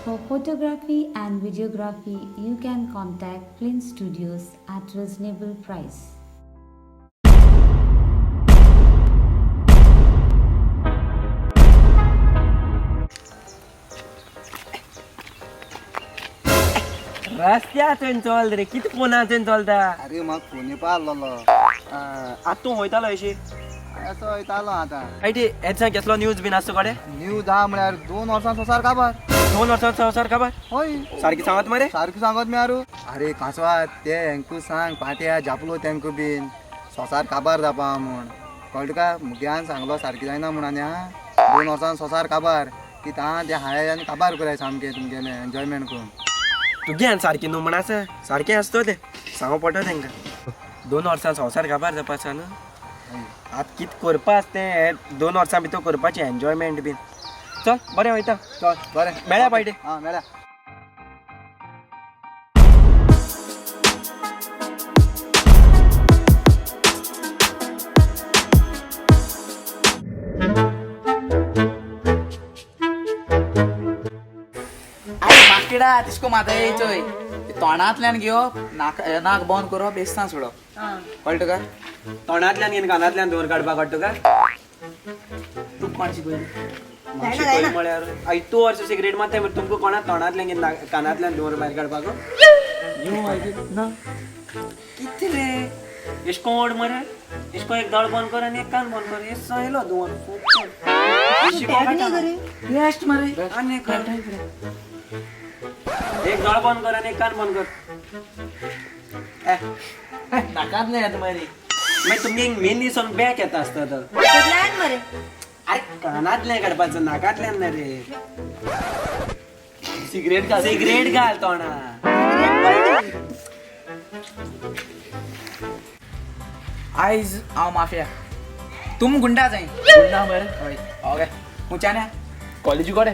For photography and videography, you can contact Flint Studios at reasonable price. रस्त्यातून चल रे कितें फोनातून चलता. अरे म्हाका फोन येवपा आहलोलो. आतां तूं वयतालो अशी? असो वयतालो आतां. आयटी हेच केसलो न्यूज बीन आसतो कडे? न्यूज आहा म्हळ्यार 2 वर्सां संवसार काबार. 2 वर्सां संवसार काबार? हय. सारकी सांगत मरे? सारकी सांगत मी आरू. अरे कांसवा ते हेंकू सांग पाट्या जापलो तेंका बीन संवसार काबार जावपा म्हूण कळटा तुका? मुग्यान सांगलो सारकी जायना म्हूण आनी आहा 2 वर्सां संवसार काबार कितें आहा तें हाय आनी काबार कराय सामकें तुमगेलें एन्जॉयमेंट करून. तुगे सारकी न्हू म्हण आसा सारकें आसतो तें सांगू पडटा तेंकां. 2 वर्सां संवसार काबार जावपा आसा न्हू. आतां कितें करपा आसा तें 2 वर्सां भितर करपाचें एन्जॉयमेंट बीन. चल बरें वयता. चल बरें मेळ्या पायटे. आं मेळ्या. अरे माकिडा तिसको माता येयचोय तोंडांतल्यान घेवप नाक नाक बंद करप बेस्तां सोडप कळटा तुका? तोंडांतल्यान घेवन कानांतल्यान धुंवर काडपाक कळटा तुका? तूं कोण शिकयली? शिकयली म्हळ्यार I तूं वर्स सिगरेट मारता मरे तुमकां कोणा तोंडांतल्यान घेवन कानांतल्यान धुंवर भायर काडपाक? ना. कितें रे एशको ओड मरे एशको एक दोळ बंद कर आनी एक कान बंद कर हे येयलो धुंवर. बेस्ट मरे. आनी एक एक दोळ बंद कर आनी एक कान बंद कर. नाकांतल्यान येता मरे. मागीर तुमगे मेन दिसून बॅक येता आसता तर. मरे. अरे कानांतल्यान काडपाचो नाकांतल्यान ना रे. सिगरेट घाल. सिगरेट घाल तोंडात. आयज हांव माफिया तुम गुंडा जाय. गुंडा मरे. हय ओके उंच्याने कॉलेज कोडे?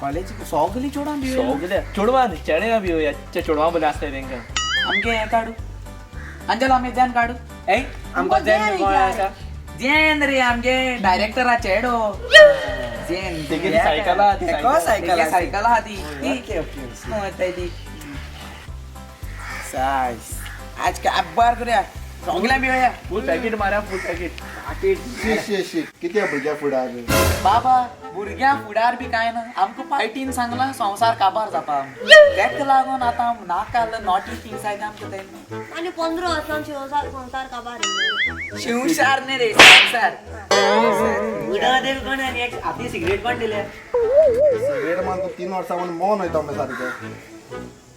कॉलेज सगली चोडां बी सगळे चेडवां न्ही, चेडे बी या चेडवां बरें आसताय तेंकां. आमगे हें काडू अंजल आमी जेन काडू. ए आमकां जेन कोण आसा? जेन रे आमगे डायरेक्टरा चेडो जेन. तेगेली सायकल आहा ती. तेको सायकल आसा. सायकल आहा ती. Okay okay. ती ती सायस आज काबार करया सगळ्या बिवया. फूल पॅकेट मारा फूल पॅकेट. शी शी शी कितें भुरग्यां फुडार. बाबा भुरग्यां फुडार बी कांय ना आमकां पायटीन सांगलां संवसार काबार जावपा तेका लागून आतां नाका नॉटी थिंग्स आयते आमकां तें. आनी 15 वर्सां संवसार काबार. शिवशार न्ही रे संवसार. उदक कोण आनी एक आपली सिगरेट कोण दिल्या? सिगरेट मारून 3 वर्सां म्हूण मौन वयता मरे सारकें.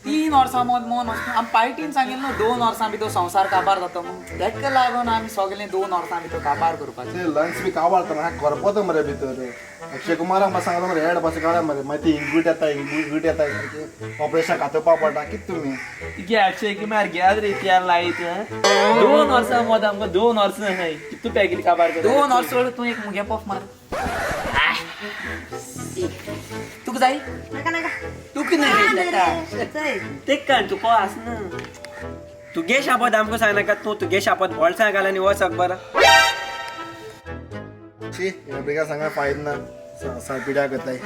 3 वर्सां मोद मोन वचून आमी पायटीन सांगिल्लें न्हू 2 वर्सां भितर संवसार काबार जाता म्हूण तेका लागून आमी सगळें 2 वर्सां भितर काबार करपाचें. ते लंग्स बी काबार जाता करपता मरे भितर. अक्षय कुमाराक म्हाका सांगलो मरे हेड पासून काडा मरे मागीर ती इंगूट येता इंगूट येता सारकें ऑपरेशन कातोवपा पडटा कितें तुमी. तिगे अक्षय कुमार घेयात रे त्या लायत. 2 वर्सां मोद आमकां 2 वर्सां न्हय कितू पॅकेट काबार करता. 2 वर्स सोड तूं एक मुगे पफ मार. तुका जाय? नाका नाका. तुका न्ही रे. ते काण तुका आसना तुगे शापत आमकां सांगनाका तूं तुगे शापत बोल्सां घाल आनी वच अकबर. शी ह्या भुरग्यांक सांगा फायद ना संवसार पिड्यार करताय.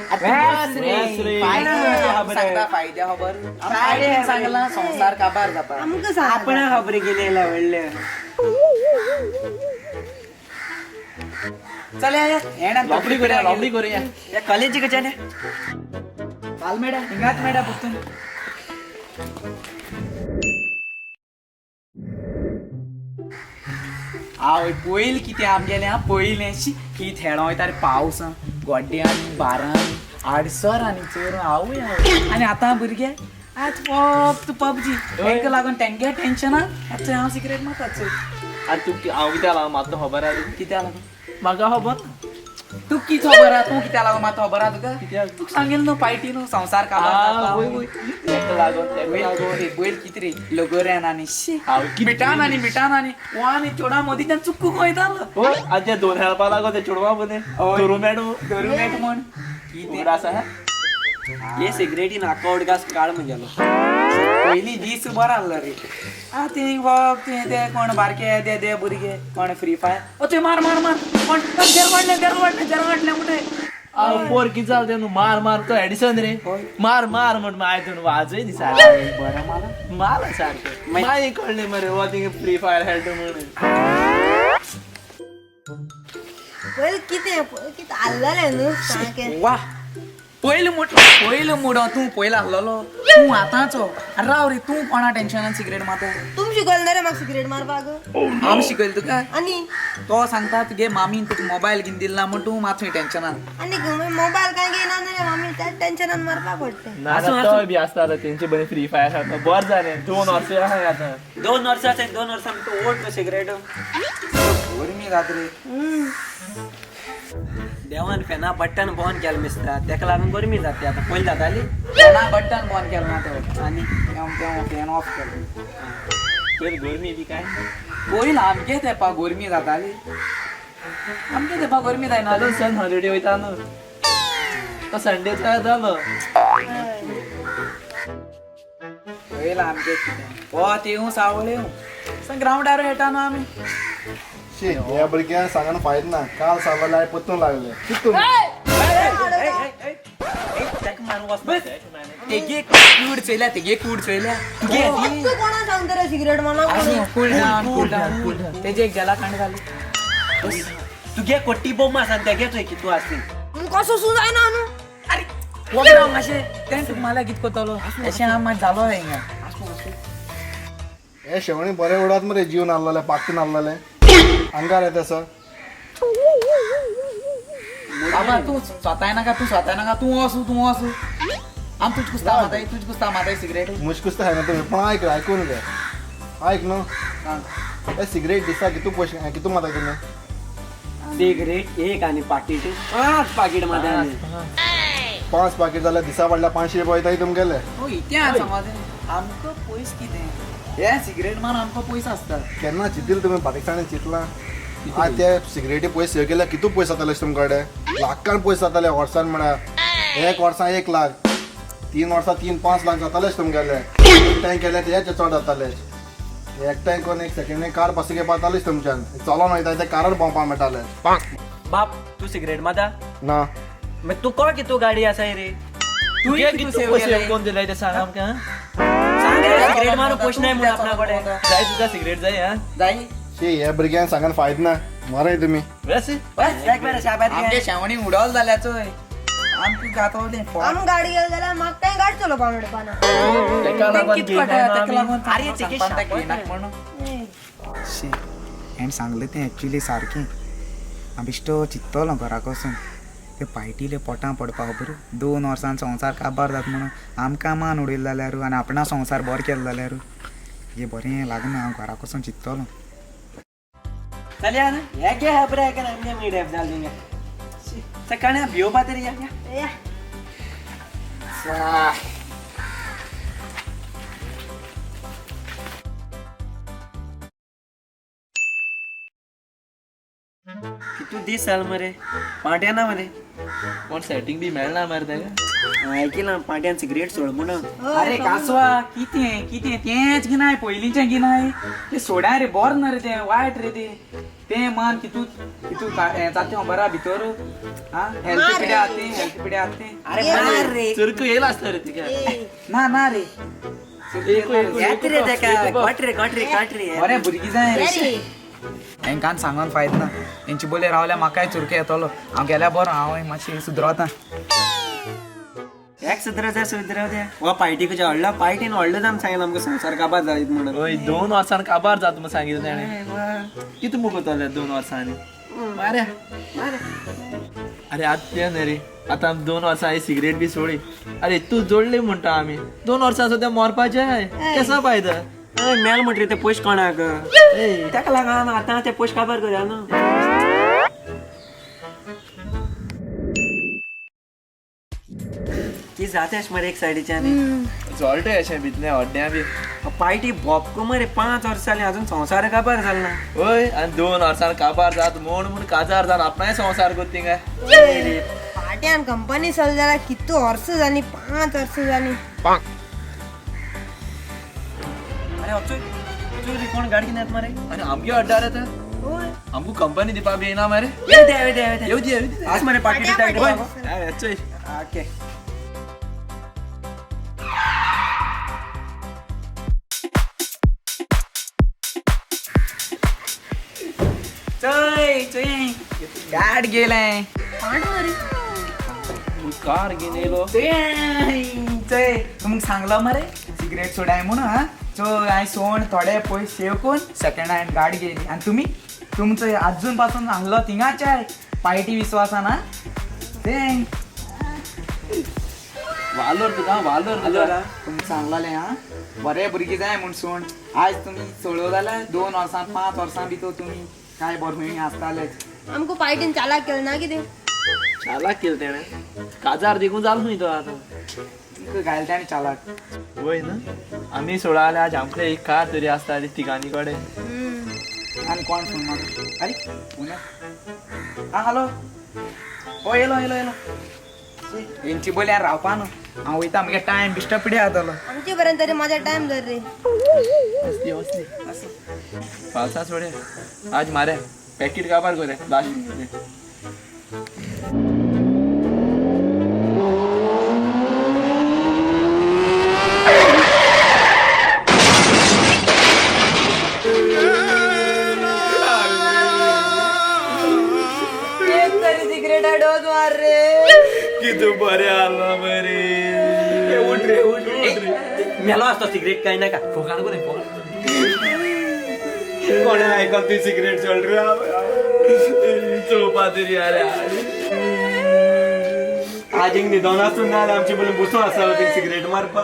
सांगता फायद्या खबर सांगला संवसार काबार जाता. आमकां सांग. आपणा खबर घेवन येयला व्हडलें. चल या येणा लॉबरी करूया लॉबरी करूया. या कॉलेजी कच्याने काल मेळ्या हिंगाच मेळ्या पुतून. आवय पयल कितें आमगेलें आं पयलें शी की थेडो वयता रे पावस गोड्ड्यान बारान आडसर आनी चोर आवय आवय. आनी आतां भुरगे आज फक्त पबजी तेंका लागून तेंगे टेन्शना आतां हांव सिगरेट मारता चोय. आनी तूं हांव कित्याक लागून मात्तो खबर आहा तुका? कित्याक लागून? म्हाका खबर ना. तूं कितें खबर आहा? तूं कित्याक लागून मात्तो खबर आहा तुका? कित्याक? तुका सांगेल न्हू पायटी न्हू संवसार काबार जाता. वय वय तेका लागून तेका लागून. बैल कितें रे लगोऱ्यान आनी शी हांव कितें? मिठान आनी मिठान आनी वा आनी चेडा मदीं चुक्कू वयतालो. हो आनी ते 2 हेल्पा लागून ते चेडवां बरें धरू मेडू धरू मेट म्हण कितें आसा. हे सिगरेटीन आख्खो उडगास काळ म्हगेलो. पयलीं दीस बरो आहलो रे. आं ती फक्त ते कोण बारके दे दे भुरगे कोण फ्री फायर ओ तुवें मार मार मार कोण जेर वाडलें जेर वाडलें जेर वाडलें म्हणटा. पोर कितें जालें तें न्हू मार मार तो एडिसन रे मार मार म्हण माय तूं वाजय न्ही सारकें बरें माला मार सारकें मागीर कळ्ळें मरे हो थिंगा फ्री फायर खेळटा म्हणून. पयलीं कितें पयलीं कितें आहलेलें न्हू सारकें. वा पयलो मुट पयलो मुडो तूं पयलो आहलोलो तूं आतांचो. आरे राव रे, तूं कोणा टेन्शनान सिगरेट मारता? तुमी शिकयलें ना रे म्हाका सिगरेट मारपाक. हांव शिकयलें तुका? आनी तो सांगता तुगे मामीन तुका मोबायल घेवन दिला म्हण तूं मातसो टेन्शनान. आनी मोबायल काय घेयना न्हू रे मामी, त्या टेन्शनान मारपाक पडटा. ना ना, तो बी आसता आतां तेंचे बरें फ्री फायर खेळटा. बरें जालें 2 वर्सां आहा आतां. 2 वर्सां आसा, 2 वर्सां तूं ओड तो सिगरेट. गरमी जाता रे. देवान फॅना बटन बंद केलें मिसता, तेका लागून गरमी जाता. आतां पयलीं जाताली. ना बटन बंद केलें ना तो आनी तें फॅन ऑफ केलें. पयलीं गरमी बी काय पयलीं आमगे तेंपा गरमी जाताली, आमगे तेंपा गरमी जायना. आतां सन हॉलिडे वयता न्हू तो संडे जालो. पयलीं आमगे कितें वत येवं सावळ येवं ग्रावंडार खेळटा न्हू आमी. शी, ह्या भुरग्यांक सांगून फायद ना. काल सांगलें आनी परतून लागले. कितून तेगे कूड चोयल्या, तेगे कूड चोयल्या तुगे. तूं कोणा सांगता रे सिगरेट मारपाक? Cool down cool down. तेजे एक जेला कांड घाली. तुगे कोट्टी बोम आसा आनी तेगे चोय कितू आसती. कसो सू जायना न्हू. अरे वगडाव मातशें तें तुका माल्या कित करतलो अशें हांव मातशें जालो हिंगा. हे शेवणी बरें उडत मरे, जीव नासलेले पाकून नासलेले अंगार येता सर. बाबा तूं स्वताय नाका, तूं स्वताय नाका, तूं वचू तूं वचू. आम तुज कुस्ता माताय, तुज कुस्ता माताय सिगरेट. मुश्कुस्त खायना तुमी, पण आयक आयकून घे. आयक न्हू, हे सिगरेट दिसा कितू पयशे कितू मारता तुमी? सिगरेट एक आनी पाकीट 5 पाकीट मारता. 5 पाकीट जाल्यार दिसा पडल्या 500 रुपया वयताय तुमगेले. हो इतें समज आमकां पयस कितें हे सिगरेट मार आमकां पयस आसता. केन्ना चिंतील तुमी बारीकसाणेन चिंतलां? आं ते सिगरेटी पयशे सेव केल्यार कितू पयशे जाताले तुमचे कडेन? लाखान पयशे जाताले वर्सान. म्हळ्यार एक वर्सां 1 लाख, 3 वर्सां 3-5 लाख जातालेच तुमगेले. एकठांय केल्यार तेचे चड जाताले. एकठांय करून एक सेकंड हँड कार पासून घेवपा जातालेच तुमच्यान. चलोन वयता ते कारार भोंवपाक मेळटाले. बाप तूं सिगरेट मारता? ना. मागीर तुका कितू गाडी आसा रे? तुगे कितू पयशे कोण दिलाय ते सांग आमकां. सांग रे, सिगरेट मारून पयशे नाय म्हूण आपणा कडेन. जाय तुका सिगरेट जाय हा? जाय. शी, ह्या भुरग्यांक सांगून फायद ना. मरे तुमी. बस आमगे शेवणी उडोल जाल्या चोय आमकां गातोलें. आम गाडी गेले जाल्यार म्हाका काय गाडी चलोवपाक मेळपा ना. तेका लागून तेका लागून अरे, तेगे शापोत म्हणून शी हेण सांगलें तें एक्चुली सारकें. हांव बेश्टो चिंत्तलो घराक वचून ते पायटीले पोटां पडपा खबर. 2 वर्सां संवसार काबार जाता म्हणून आमकां मान उडयलो जाल्यार आनी आपणा संवसार बरो केलो जाल्यार हे बरें लागना. हांव घराक वचून चिंत्तलो. चल या ना, हे घे खबर आहे का आमगे मिडिया जाल थिंगा. सकाळी भिवपा तरी या. या. कितू दीस जाल मरे पांट्या ना मरे. कोण सेटिंग बी मेळना मरे तेका. ऐकिलां पांट्यान सिगरेट सोड म्हणून. अरे कासवा कितें कितें तेंच गिनाय पयलींचें गिनाय ते सोड्या रे बरें ना रे तें वायट रे तें तें मान कितू कितू जाता बरा भितर. आं हेल्थ पिड्या आहा तें, हेल्थ पिड्या आहा तें. अरे मार रे. चुरकू येयला आसता रे तिका. ना ना रे येत रे तेका. घट रे घट रे घट रे. बरें भुरगीं जाय रे. रे. हेंकान सांगोन फायद ना. हेंची बोले रावल्या म्हाकाय चुरके येतलो. हांव गेल्या बरो, हांव मातशें सुदरोता. एक सुदराव सुदराव द्या. वा पार्टी तुज्या व्हडला पार्टीन व्हडलो जावन सांगलें आमकां संवसार काबार जायत म्हणून. हय 2 वर्सां काबार जाता म्हूण सांगितलें तेणें. कितें मुगो 2 वर्सांनी मारे. अरे आतां तें न्ही रे, आतां आमी 2 वर्सां सिगरेट बी सोडली. अरे तूं जोडली म्हणटा आमी 2 वर्सां सुद्दां मरपाचें केसो फायदा? मेल म्हणटरी ते पयशे कोणाक तेका लागून आतां ते पयशे काबार करया न्हू. की जाता अशें मरे एक सायडीच्यान जळटे अशें भितलें हड्ड्यां बी. पार्टी भोपको मरे 5 वर्सां जालीं अजून संवसार काबार जाल ना. हय आनी 2 वर्सां काबार जात म्हूण म्हूण काजार जावन आपणाय संवसार करता थिंगा. पाट्यान कंपनी चल जाल्यार कितू वर्सां जालीं, 5 वर्सां जालीं. अरे वचूय चोय रे कोण गाडी घेवन येता मरे. आनी आमगे हड्ड्यार येता. हय. आमकां कंपनी दिवपा बी येना मरे. येऊ दे, येऊ दे. येऊ दे, येऊ दे. आज मरे पाकिट दिता. चल. ओके. चय चय, गाड गेलाय. पांट मरे. कार घेऊन येयलो. चय चय, तुमकां सांगलो मरे सिगरेट सोडाय म्हणून. हा चोय, हांवें सोण थोडे पयशे सेव करून सेकंड हँड गाडी घेयली आनी तुमी तुमचो आजून पासून आहलो थिंगाच्याय पायटी विश्वासान. हा ते वालोर तुका, वालोर तुका. तुमकां सांगलेलें हा, बरे भुरगीं जाय म्हूण सोण. आयज तुमी सोडो जाल्यार 2 वर्सां 5 वर्सां भितर तुमी काय बरें खंय आसतालेच. आमकां पार्टीन चालाक केलं ना कितें? चालाक केलं तेणें, काजार देखून जालो न्हय तो आतां. तुमकां घायले तेणें चालाक. वय न्हू, आमी सोडा जाल्यार आज आमकां एक कार तरी आसताली तिगांनी कडेन. आनी कोण फोन मारता? अरे फोन. हा हॅलो, हो येयलो येयलो येयलो. हेंची बोली रावपा न्हू, हांव वयता, म्हगे टायम बिश्टो पिड्या जातलो. आमचे पर्यंत तरी माझा टायम धर रे. असली असली फालसा सोडे, आज मारे पॅकेट काबार करे लास्ट. एक तरी सिगरेट डोस मार रे. किती बरे आला मरे. उठ रे, उठ रे. मेलो असतो सिगरेट काय नाका. फोकान कोण फोकान. कोणा आयकल ती सिगरेट सोड रे. चोवपा तरी. अरे आज एक न्हिदोन आसून ना जाल्यार आमचे बोलून बसून आसतालो ती सिगरेट मारपा.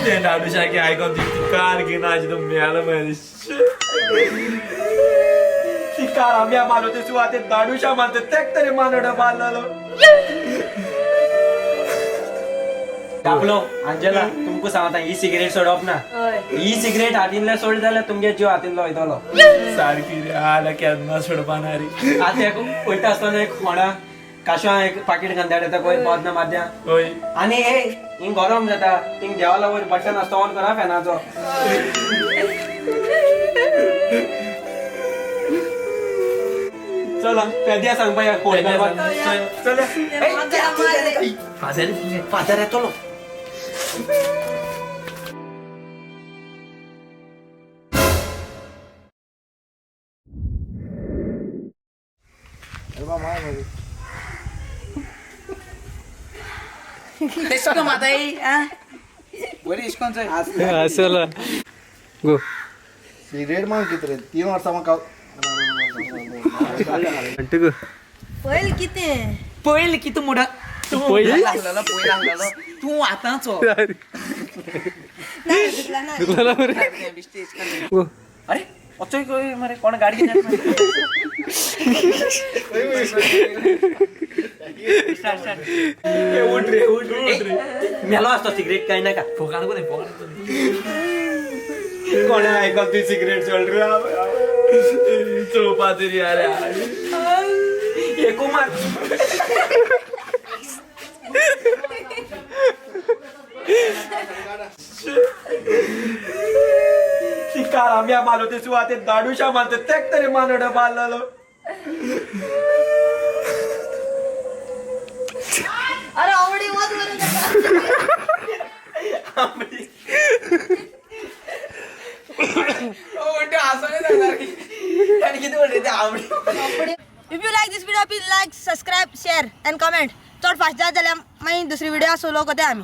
ते दादूशाकी आयकोन ती कार घेवन आज तो मेलो मरे. ती कार आमी मारलो ते सुवातेर दाडूशा मारता तेक तरी मानोडो मारलेलो. आपलो अंजला, तुमकां सांगता, ही सिगरेट सोडप ना. ही सिगरेट हातींतल्यान सोड जाल्यार तुमगे जीव हातींतलो वयतलो. सारकी रे, आल्या केन्ना सोडपा ना रे. आतां एक वयता आसतना एक खोणा काशा एक पाकीट घालता येता कोयर पावतना माद्या. हय. आनी हे हिंग गरम जाता, थिंग देवाला वयर बटन आसता ऑन करा फॅनाचो. चला पेद्या सांगपा या फोन करपाक. चल. फादर. फादर येतलो. तेश कोन माताय आ बरी इश्कोन चोय. सिगरेट मार कितें रे, 3 वर्सां म्हाका. पयल कितें? पयल कितें मुडा तूं पयल आहलेलो, पयल आहलेलो तूं आतांचो. नाही दुखला ना. अरे वचोय खंय मरे, कोण गाडी घेवन उठ रे, उठ रे. मेलो आसतो सिगरेट काय नाका. फोकान कोण फोकान. कोणा आयकल ती सिगरेट सोड रे. चोवपा तरी. अरे एकू मार. ती कार आमी मारलो ते सुवातेर दाडूशा मारता तेक तरी मानोडो मारलेलो. अरे आवडी मत बरं. If you like this video, please like, subscribe, share and comment. चड फास्ट जात जाल्यार मागीर दुसरी व्हिडिओ सोलो करता आमी.